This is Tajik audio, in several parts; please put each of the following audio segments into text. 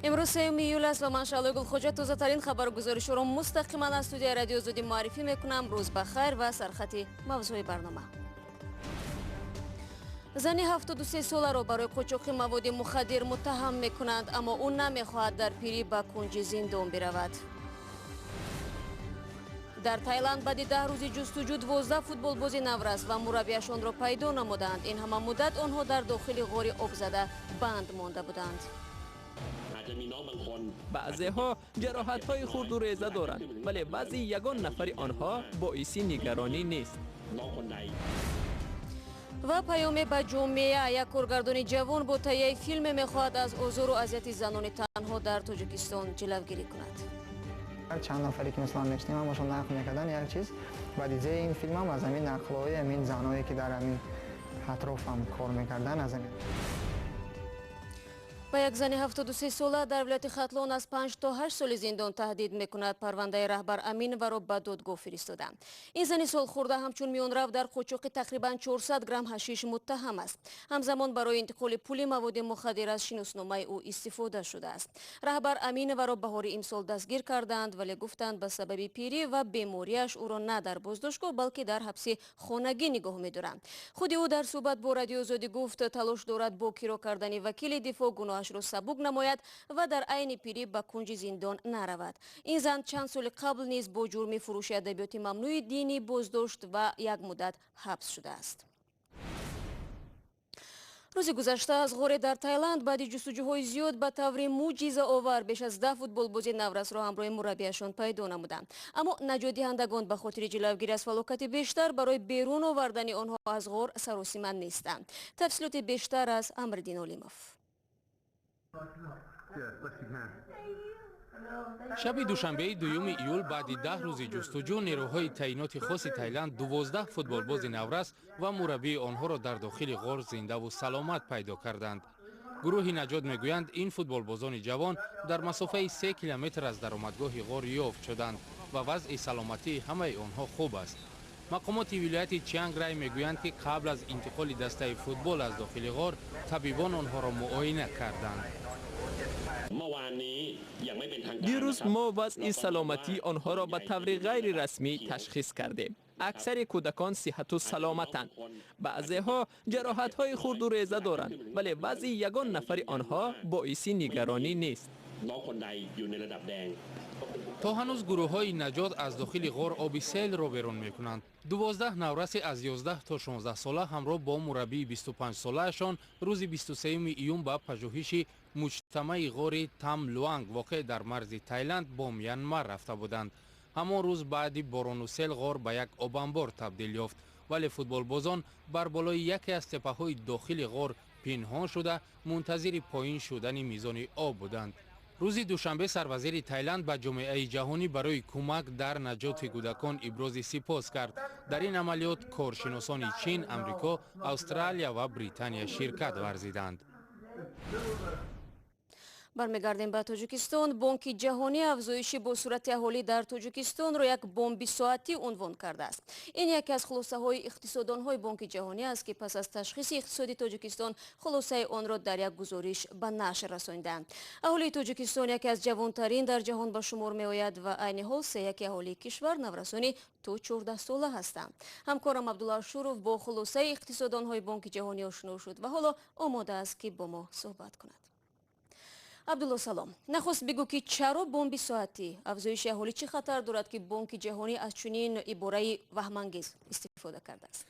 Имрӯз 3 июл аст ва ман, Шаҳлои Гулхоҷа, тозатарин хабару гузоришҳоро мустақиман аз студияи Радиои Озодӣ муаррифӣ мекунам. Рӯз ба хайр ва сархати мавзӯи барнома. Зани 73 соларо барои қочоқи маводи мухаддир муттаҳам мекунанд, аммо ӯ намехоҳад дар пирӣ ба кунҷи зиндон биравад. Дар Тайланд баъди 10 рӯзи ҷустуҷӯ 12 футболбози наврас ва мураббияшонро пайдо намуданд. Ин ҳама муддат онҳо дар дохили ғори обзада банд монда буданд. Баъзеҳо ҷароҳатҳои хурду реза доранд, вале вазъи ягон нафари онҳо боиси нигаронӣ нест. Ва паёме ба ҷомеа: як коргардони ҷавон бо таҳияи филме мехоҳад аз озору азияти занони танҳо дар Тоҷикистон ҷилавгирӣ кунад. Чанд нафаре ки масалан мешинем, ҳамашон нақл мекардан як чиз ва идеяи ин филмам аз ҳамин нақлҳои ҳамин заное, ки дар ҳамин атрофам кор мекардан, аз ҳамин. Ба як зани 73 сола дар вилояти Хатлон аз 5 то 8 соли зиндон таҳдид мекунад. Парвандаи Раҳбар Аминоваро ба додгоҳ фиристоданд. Ин зани солхӯрда ҳамчун миёнрав дар қочоқи тақрибан 400 грамм ҳашиш муттаҳам аст. Ҳамзамон барои интиқоли пули маводи мухаддир аз шиносномаи ӯ истифода шудааст. Раҳбар Аминоваро баҳори имсол дастгир карданд, вале гуфтанд, ба сабаби пирӣ ва бемориаш ӯро на дар боздоштгоҳ, балки дар ҳабси хонагӣ нигоҳ медоранд. Худи ӯ дар суҳбат бо Радиои Озодӣ гуфт, талош дорад бо киро кардани вакили дифоъ гуноҳашро сабук намояд ва дар айни пирӣ ба кунҷи зиндон наравад. Ин зан чанд соли қабл низ бо ҷурми фурӯши адабиёти мамнӯи динӣ боздошт ва як муддат ҳабс шудааст. Рӯзи гузашта аз ғоре дар Тайланд баъди ҷустуҷӯҳои зиёд ба таври мӯъҷизаовар беш аз 10 футболбози наврасро ҳамроҳи мураббияшон пайдо намуданд. Аммо наҷотдиҳандагон ба хотири ҷилавгирӣ аз фалокати бештар барои берун овардани онҳо аз ғор саросима нестанд. Тафсилоти бештар аз Амриддин Олимов. Шаби душанбеи 2 июл баъди 10 рӯзи ҷустуҷӯ нерӯҳои таъиноти хоси Тайланд 12 футболбози наврас ва мураббии онҳоро дар дохили ғор зиндаву саломат пайдо карданд. Гурӯҳи наҷот мегӯянд, ин футболбозони ҷавон дар масофаи 3 километр аз даромадгоҳи ғор ёфт шуданд ва вазъи саломатии ҳамаи онҳо хуб аст. Мақомоти вилояти Чианграй мегӯянд, ки қабл аз интиқоли дастаи футбол аз дохили ғор табибон онҳоро муоина карданд. Дирӯз мо вазъи саломатии онҳоро ба таври ғайрирасмӣ ташхис кардем. Аксари кӯдакон сиҳату саломатанд. Баъзеҳо ҷароҳатҳои хурду реза доранд, вале вазъи ягон нафари онҳо боиси нигаронӣ нест. То ҳанӯз гурӯҳҳои наҷот аз дохили ғор оби селро берун мекунанд. 12 навраси аз 11 то 16 сола ҳамроҳ бо мураббии 25 солаашон рӯзи 23 июн ба пажӯҳиши муҷтамаи ғори Там Луанг, воқеъ дар марзи Тайланд бо Мянмар, рафта буданд. Ҳамон рӯз баъди борону сел ғор ба як обанбор табдил ёфт, вале футболбозон бар болои яке аз теппаҳои дохили ғор пинҳон шуда, мунтазири поин шудани мизони об буданд. Рӯзи душанбе сарвазири Тайланд ба ҷомеаи ҷаҳонӣ барои кӯмак дар наҷоти кӯдакон ибрози сипос кард. Дар ин амалиёт коршиносони Чин, Амрико, Австралия ва Британия ширкат варзиданд. Бармегардем ба Тоҷикистон. Бонки Ҷаҳонӣ афзоиши босуръати аҳолӣ дар Тоҷикистонро як бомби соатӣ унвон кардааст. Ин яке аз хулосаҳои иқтисоддонҳои Бонки Ҷаҳонӣ аст, ки пас аз ташхиси иқтисоди Тоҷикистон хулосаи онро дар як гузориш ба нашр расонидаанд. Аҳолии Тоҷикистон яке аз ҷавонтарин дар ҷаҳон ба шумор меояд ва айни ҳол сеяки аҳолии кишвар наврасони то 14 сола ҳастанд. Ҳамкорам Абдулла Ашуров бо хулосаи иқтисоддонҳои Бонки Ҷаҳонӣ ошно шуд ва ҳоло омода аст, ки бо мо суҳбат кунад. Абдулло, салом. Нахуст бигӯ, ки чаро бомби соатӣ? Афзоиши аҳолӣ чӣ хатар дорад, ки Бонки Ҷаҳонӣ аз чунин ибораи ваҳмангез истифода кардааст?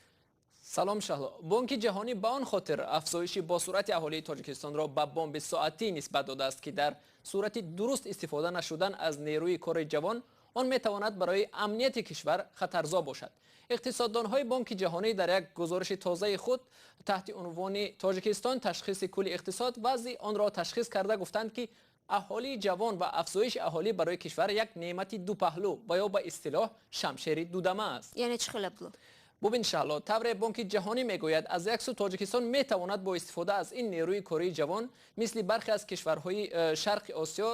Салом, Шаҳло. Бонки Ҷаҳонӣ ба он хотир афзоиши босуръати аҳолии Тоҷикистонро ба бомби соатӣ нисбат додааст, ки дар сурати дуруст истифода нашудан аз нерӯи кори ҷавон он метавонад барои амнияти кишвар хатарзо бошад. Иқтисоддонҳои Бонки Ҷаҳонӣ дар як гузориши тозаи худ таҳти унвони «Тоҷикистон: ташхиси кулли иқтисод» вазъи онро ташхис карда гуфтанд, ки аҳолии ҷавон ва афзоиши аҳолӣ барои кишвар як неъмати дупаҳлӯ ва ё ба истилоҳ шамшери дудама аст. Яъне чӣ хел, Абдулло? Бубин, Шаҳло, тавре Бонки Ҷаҳонӣ мегӯяд, аз як сӯ Тоҷикистон метавонад бо истифода аз ин нерӯи кории ҷавон мисли бархе аз кишварҳои Шарқи Осиё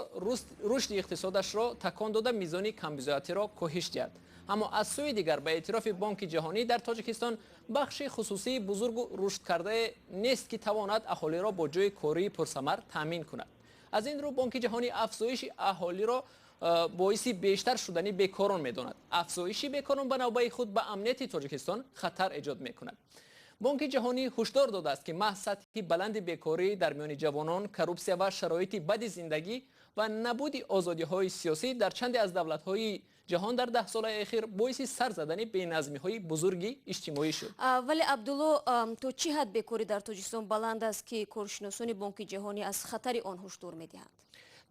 рушди иқтисодашро такон дода, мизони камбизоатиро коҳиш диҳад. Аммо аз сӯи дигар, ба эътирофи Бонки Ҷаҳонӣ, дар Тоҷикистон бахши хусусии бузургу рушдкардае нест, ки тавонад аҳолиро бо ҷойи кории пурсамар таъмин кунад. Аз ин рӯ Бонки Ҷаҳонӣ афзоиши аҳолиро боиси бештар шудани бекорон медонад. Афзоиши бекорон ба навбаи худ ба амнияти Тоҷикистон хатар эҷод мекунад. Бонки Ҷаҳонӣ ҳушдор додааст, ки маҳз сатҳи баланди бекорӣ дар миёни ҷавонон, коррупсия ва шароити бади зиндагӣ ва набуди озодиҳои сиёсӣ дар чанде аз давлатҳои ҷаҳон дар 10 солаи охир боиси сар задани беназмиҳои бузурги иҷтимоӣ шуд. Вале Абдулло, то чӣ ҳад бекорӣ дар Тоҷикистон баланд аст, ки коршиносони Бонки Ҷаҳонӣ аз хатари он ҳушдор медиҳанд?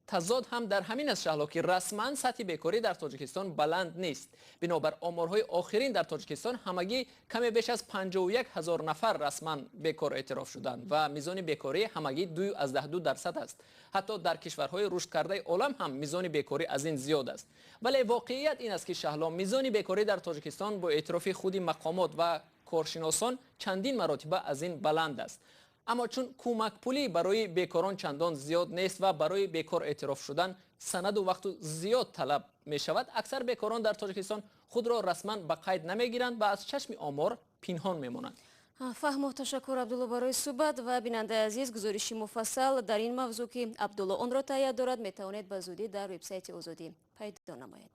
Тазод ҳам дар ҳамин аст, Шаҳло, ки расман сатҳи бекорӣ дар Тоҷикистон баланд нест. Бинобар оморҳои охирин дар Тоҷикистон ҳамагӣ каме беш аз 51 ҳазор нафар расман бекор эътироф шуданд ва мизони бекорӣ ҳамагӣ 2,2% аст. Ҳатто дар кишварҳои рушдкардаи олам ҳам мизони бекорӣ аз ин зиёд аст. Вале воқеият ин аст, ки, Шаҳло, мизони бекорӣ дар Тоҷикистон бо эътирофи худи мақомот ва коршиносон чандин маротиба аз ин баланд аст. Аммо чун кӯмакпулӣ барои бекорон чандон зиёд нест ва барои бекор эътироф шудан санаду вақту зиёд талаб мешавад, аксар бекорон дар Тоҷикистон худро расман ба қайд намегиранд ва аз чашми омор пинҳон мемонанд. Фаҳмо, ташаккур, Абдулло, барои суҳбат. Ва бинандаи азиз, гузориши муфассал дар ин мавзӯъ, ки Абдулло онро таҳия дорад, метавонед ба зудӣ дар вебсайти Озодӣ пайдо намоед.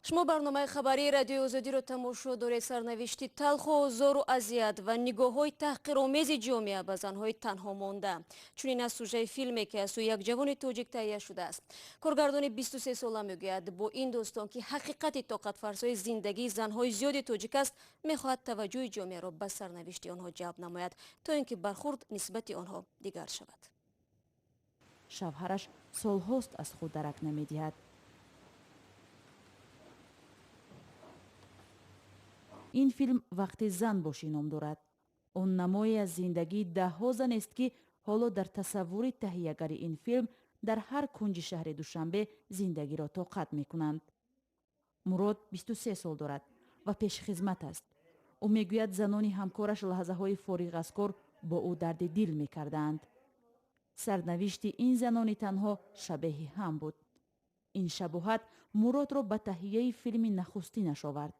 Шумо барномаи хабарии Радиои Озодиро тамошо доред. Сарнавишти талху озору азият ва нигоҳҳои таҳқиромези ҷомеа ба занҳои танҳо монда. Чунин аст сужаи филме, ки аз сӯи як ҷавони тоҷик таҳия шудааст. Коргардони 23 сола мегӯяд, бо ин достон, ки ҳақиқати тоқатфарсои зиндагии занҳои зиёди тоҷик аст, мехоҳад таваҷҷӯҳи ҷомеаро ба сарнавишти онҳо ҷалб намояд, то ин ки бархурд нисбати онҳо дигар шавад. Шавҳараш солҳост аз худ дарак намедиҳад. Ин филм «Вақте зан бошӣ» ном дорад. Он намое аз зиндагии даҳҳо занест, ки ҳоло дар тасаввури таҳиягари ин филм дар ҳар кунҷи шаҳри Душанбе зиндагиро тоқат мекунанд. Мурод 23 сол дорад ва пешхизмат аст. Ӯ мегӯяд, занони ҳамкораш лаҳзаҳои фориғ аз кор бо ӯ дарди дил мекардаанд. Сарнавишти ин занони танҳо шабеҳи ҳам буд. Ин шабоҳат Муродро ба таҳияи филми нахустинаш овард.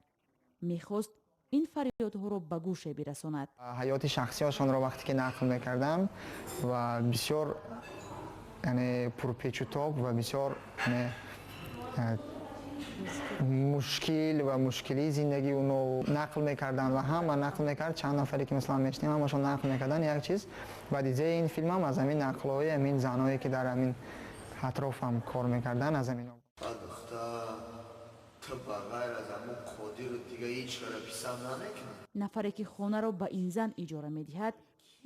Мехост ин фарёдҳоро ба гӯше бирасонад. Ҳаёти шахсиашонро вақте ки нақл мекардам ва бисёр, яъне, пурпечутоб ва бисёр мушкил ва мушкилии зиндагии оно нақл мекарданд ва ҳама нақл мекард. Чанд нафаре ки масалан мешинем, ҳамашон нақл мекарданд як чиз. Баъд идеяи ин филмам аз ҳамин нақлҳои ҳамин занҳое, ки дар ҳамин атрофам кор мекарданд, аз ҳамин. Ту ба ғайр аз ҳамун Қодиру дига ҳеҷ кара писанд намекунӣ. Нафаре, ки хонаро ба ин зан иҷора медиҳад,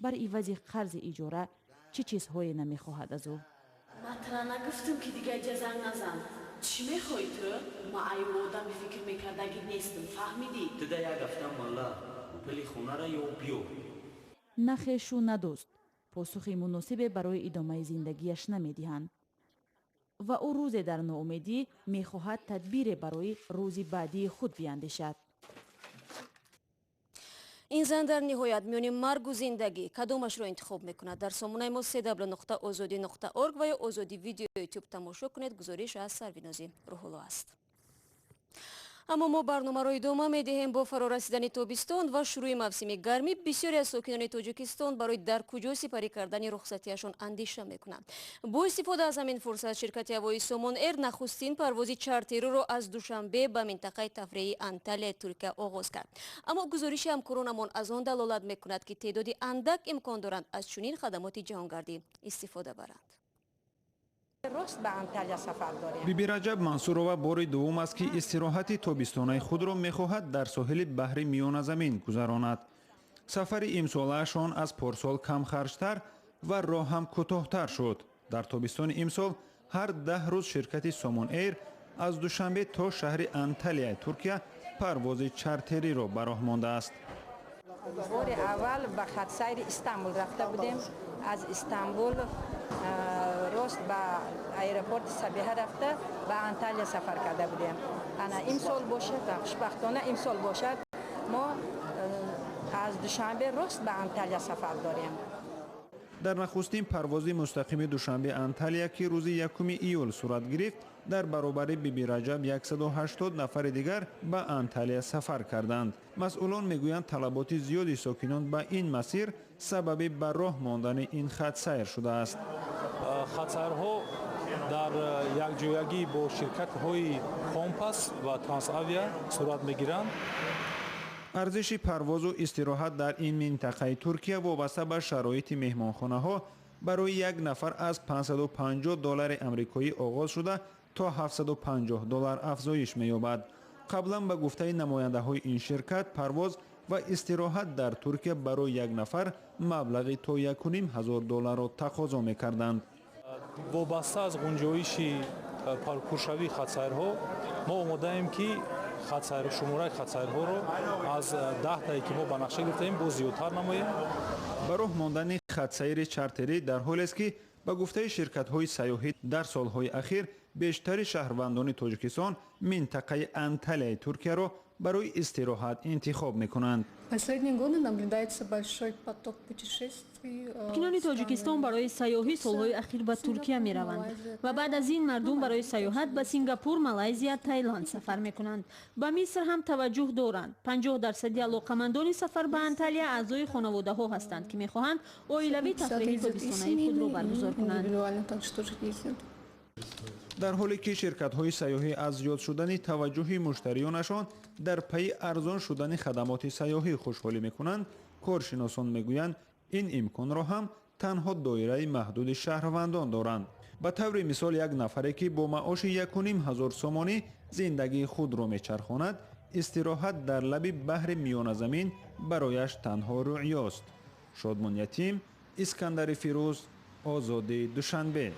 бар ивази қарзи иҷора чӣ чизҳое намехоҳад аз ӯ. Ман тра нагуфтам, ки дига иҷа занг назан? Чӣ мехоҳӣ ту? Ма аю одами фикр мекардагӣ нестам, фаҳмидӣ? Ту да як ҳафта мала, пули хонара ё биё. На хешу, на дӯст посухи муносибе барои идомаи зиндагиаш намедиҳанд ва ӯ рӯзе дар ноумедӣ мехоҳад тадбире барои рӯзи баъдии худ биандешад. Ин зан дар ниҳоят миёни маргу зиндагӣ кадомашро интихоб мекунад? Дар сомонаи мо cw.ozodi.org ва ё Озодӣ Видео Ютуб тамошо кунед. Гузориш аз Сарвинози Рӯҳулло аст. Аммо мо барномаро идома медиҳем. Бо фарорасидани тобистон ва шурӯи мавсими гармӣ бисёре аз сокинони Тоҷикистон барои дар куҷо сипарӣ кардани рухсатиашон андеша мекунанд. Бо истифода аз ҳамин фурсат ширкати ҳавоии Сомон Эйр нахустин парвози чартериро аз Душанбе ба минтақаи тафриҳии Анталияи Туркия оғоз кард. Аммо гузориши ҳамкоронамон аз он далолат мекунад, ки теъдоди андак имкон доранд аз чунин хадамоти ҷаҳонгардӣ истифода баранд. Рост ба Анталия сафар дорем. Биби Раҷаб Мансурова бори дуввум аст, ки истироҳати тобистонаи худро мехоҳад дар соҳили баҳри Миёназамин гузаронад. Сафари имсолаашон аз порсол камхарҷтар ва роҳ ҳам кӯтоҳтар шуд. Дар тобистони имсол ҳар 10 рӯз ширкати Сомон Эйр аз Душанбе то шаҳри Анталияи Туркия парвози чартериро ба роҳ мондааст. Бори аввал ба хатсайри Истанбул рафта будем. Аз Истанбул рост ба аэропорти Сабиҳа рафта, ба Анталия сафар карда будем. Ана имсол бошад, хушбахтона имсол бошад, мо аз Душанбе рост ба Анталия сафар дорем. Дар нахустин парвози мустақими Душанбе Анталия, ки рӯзи 1 июл сурат гирифт, дар баробари Биби Раҷаб 180 нафари дигар ба Анталия сафар карданд. Масъулон мегӯянд, талаботи зиёди сокинон ба ин масир сабаби ба роҳ мондани ин хатсайр шудааст. Хатсайрҳо дар якҷоягӣ бо ширкатҳои Компас ва Трансавиа сурат мегиранд. Арзиши парвозу истироҳат дар ин минтақаи Туркия вобаста ба шароити меҳмонхонаҳо барои як нафар аз 550 доллари амрикоӣ оғоз шуда то 750 доллар афзоиш меёбад. Қаблан, ба гуфтаи намояндаҳои ин ширкат, парвоз ва истироҳат дар Туркия барои як нафар маблағи то 1500 долларро тақозо мекарданд. Вобаста аз гунҷоиши пуршавии хатсайрҳо мо омодаем, ки шумораи хатсайрҳоро аз 10тае, ки мо ба нақша гирифтаем, боз зиёдтар намоем. Ба роҳ мондани хатсайри чартерӣ дар ҳолест, ки ба гуфтаи ширкатҳои сайёҳӣ, дар солҳои ахир бештари шаҳрвандони Тоҷикистон минтақаи Анталияи Туркияро барои истироҳат интихоб мекунанд. Последние годы наблюдается большой поток путешествий. Сокинони Тоҷикистон барои сайёҳӣ солҳои ахир ба Туркия мераванд ва баъд аз ин мардум барои сайёҳат ба Сингапур, Малайзия, Таиланд сафар мекунанд. Ба Миср ҳам таваҷҷӯҳ доранд. 50% алоқамандони сафар ба Анталия аъзои хонаводаҳо ҳастанд, ки мехоҳанд оилавӣ тафриҳи тобистонаи худро баргузор кунанд. Дар ҳоле ки ширкатҳои сайёҳӣ аз зиёд шудани таваҷҷӯҳи муштариёнашон дар пайи арзон шудани хадамоти сайёҳӣ хушҳолӣ мекунанд, коршиносон мегӯянд, ин имконро ҳам танҳо доираи маҳдуди шаҳрвандон доранд. Ба таври мисол, як нафаре, ки бо маоши 1500 сомонӣ зиндагии худро мечархонад, истироҳат дар лаби баҳри Миёназамин барояш танҳо рӯъёст. Шодмон Ятим, Искандари Фирӯз, Озодӣ, Душанбе.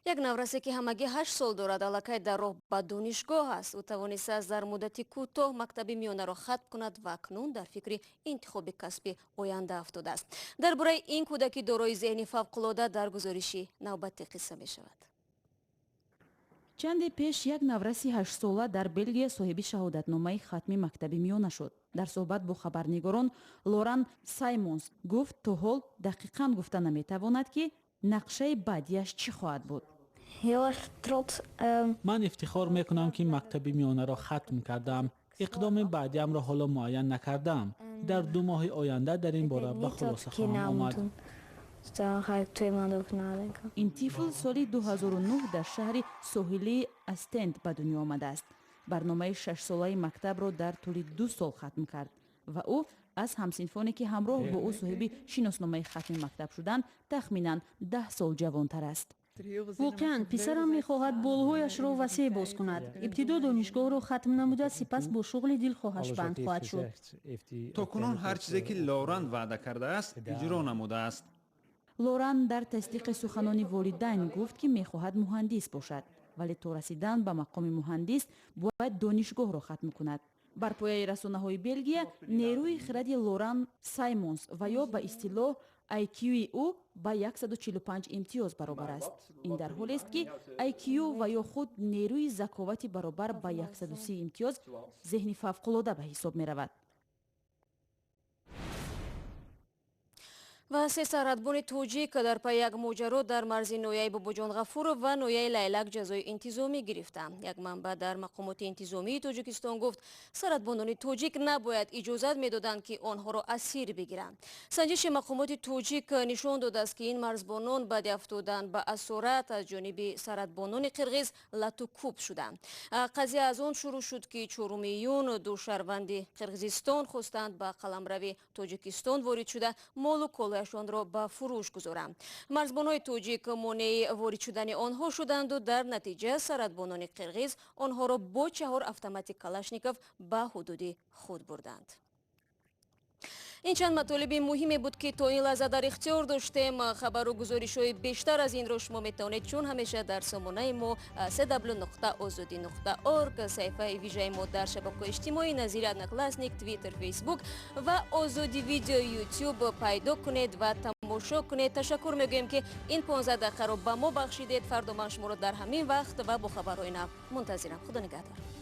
Як наврасе, ки ҳамагӣ 8 сол дорад, аллакай дар роҳ ба донишгоҳ аст. Ӯ тавонистааст дар муддати кӯтоҳ мактаби миёнаро хатм кунад ва акнун дар фикри интихоби касби оянда афтодааст. Дар бораи ин кӯдаки дорои зеҳни фавқулода дар гузориши навбатӣ қисса мешавад. Чанде пеш як навраси 8сола дар Белгия соҳиби шаҳодатномаи хатми мактаби миёна шуд. Дар суҳбат бо хабарнигорон Лоран Саймонс гуфт, то ҳол дақиқан гуфта наметавонад, ки нақшаи баъдиаш чӣ хоҳад буд. Ман ифтихор мекунам, ки мактаби миёнаро хатм кардам. Иқдоми баъдиамро ҳоло муайян накардаам. Дар 2 моҳи оянда дар ин бора ба хулоса хоҳам омад. Ин тифл соли 2009 дар шаҳри соҳилии Астенд ба дунё омадааст. Барномаи 6солаи мактабро дар тӯли 2 сол хатм кард ва ӯ аз ҳамсинфоне, ки ҳамроҳ бо ӯ соҳиби шиносномаи хатми мактаб шуданд, тахминан 10 сол ҷавонтар аст. Воқеан, писарам мехоҳад болҳояшро васеъ боз кунад. Ибтидо донишгоҳро хатм намуда, сипас бо шуғли дилхоҳаш банд хоҳад шуд. То кунун ҳар чизе, ки Лоран ваъда кардааст, иҷро намудааст. Лоран дар тасдиқи суханони волидайн гуфт, ки мехоҳад муҳандис бошад, вале то расидан ба мақоми муҳандис бояд донишгоҳро хатм кунад. Бар пояи расонаҳои Белгия, нерӯи хиради Лоран Саймонс ва ё ба истилоҳ IQ-и ӯ ба 145 имтиёз баробар аст. Ин дар ҳолест, ки IQ ва ё худ нерӯи заковати баробар ба 130 имтиёз зеҳни фавқулода ба ҳисоб меравад. Ва се сарҳадбони тоҷик дар пайи як моҷаро дар марзи ноҳияи Бобоҷон Ғафуров ва ноҳияи Лайлак ҷазои интизомӣ гирифтанд. Як манбаъ дар мақомоти интизомии Тоҷикистон гуфт, сарҳадбонони тоҷик набояд иҷозат медоданд, ки онҳоро асир бигиранд. Санҷиши мақомоти тоҷик нишон додааст, ки ин марзбонон баъди афтодан ба асорат аз ҷониби сарҳадбонони қирғиз лату кӯб шуданд. Қазия аз он шурӯъ шуд, ки 4 июн ду шаҳрванди Қирғизистон хостанд ба қаламрави Тоҷикистон ворид шуда, молу колояшонро ба фурӯш гузоранд. Марзбонҳои тоҷик монеи ворид шудани онҳо шуданду дар натиҷа сарҳадбонони қирғиз онҳоро бо чаҳор автомати Калашников ба ҳудуди худ бурданд. Ин чанд матолиби муҳиме буд, ки то ин лаҳза дар ихтиёр доштем. Хабару гузоришҳои бештар аз инро шумо метавонед чун ҳамеша дар сомонаи мо cw.ozodi.org, саҳифаи вижаи мо дар шабакаҳои иҷтимоӣ назири Одноклассник, Твиттер, Фейсбук ва Озоди Видео, Ютуб пайдо кунед ва тамошо кунед. Ташаккур мегӯем, ки ин 15 дақиқаро ба мо бахшидед. Фардо ман шуморо дар ҳамин вақт ва бо хабарҳои нав мунтазирам. Худо нигаҳдор.